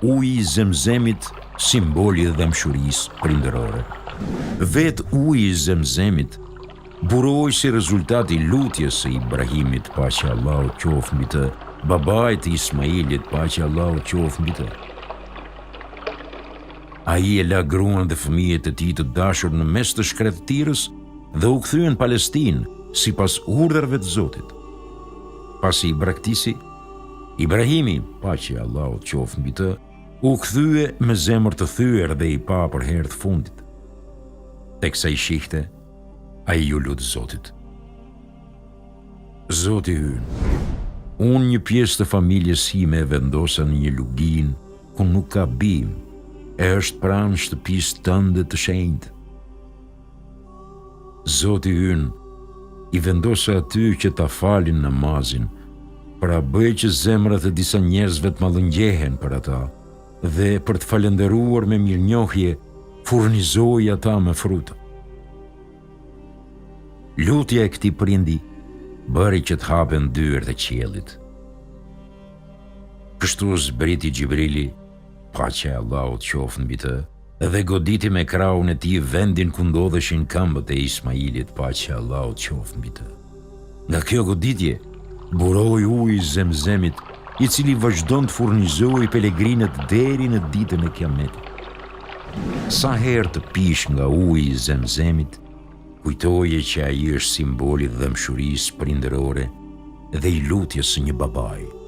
Uji i Zemzemit simbol i dhembshurisë prindërore. Vetë uji i Zemzemit buroi si rezultat i lutjes së Ibrahimit, paqja e Allahut qoftë mbi të, babait të Ismailit, paqja e Allahut qoftë mbi të. Ai e la gruan dhe fëmijët e tij të dashur në mes të shkretëtirës dhe u kthye në Palestinë, sipas urdhrave të Zotit. Pasi i braktisi, Ibrahimi, paqja e Allahut qoftë mbi të, u kthye me zemër të thyer dhe i pa për herë të fundit. Teksa i shihte, ai iu lut Zotit. Zoti ynë, unë një pjesë të familjes sime e vendosa në një luginë ku nuk ka bimë, e është pranë shtëpisë tënde të shenjtë. Zoti ynë, i vendosa aty që ta falin namazin, pra bëj që zemrat e disa njerëzve të mallëngjehen për ata dhe për të falënderuar me mirënjohje, furnizoji ata me fruta. Lutja e këtij prindi bëri që të hapen dyert e qiellit. Kështu zbriti Xhibrili, paqja e Allahut qoftë mbi të, dhe goditi me krahun e tij vendin ku ndodheshin këmbët e Ismailit, paqja e Allahut qoftë mbi të. Nga kjo goditje buroi uji i Zemzemit, i cili vazhdon të furnizojë pelegrinët deri në ditën e Kiametit. Sa herë të pish nga uji i Zemzemit, kujtoje që ai është simbol i dhembshurisë prindërore dhe i lutjes së një babai.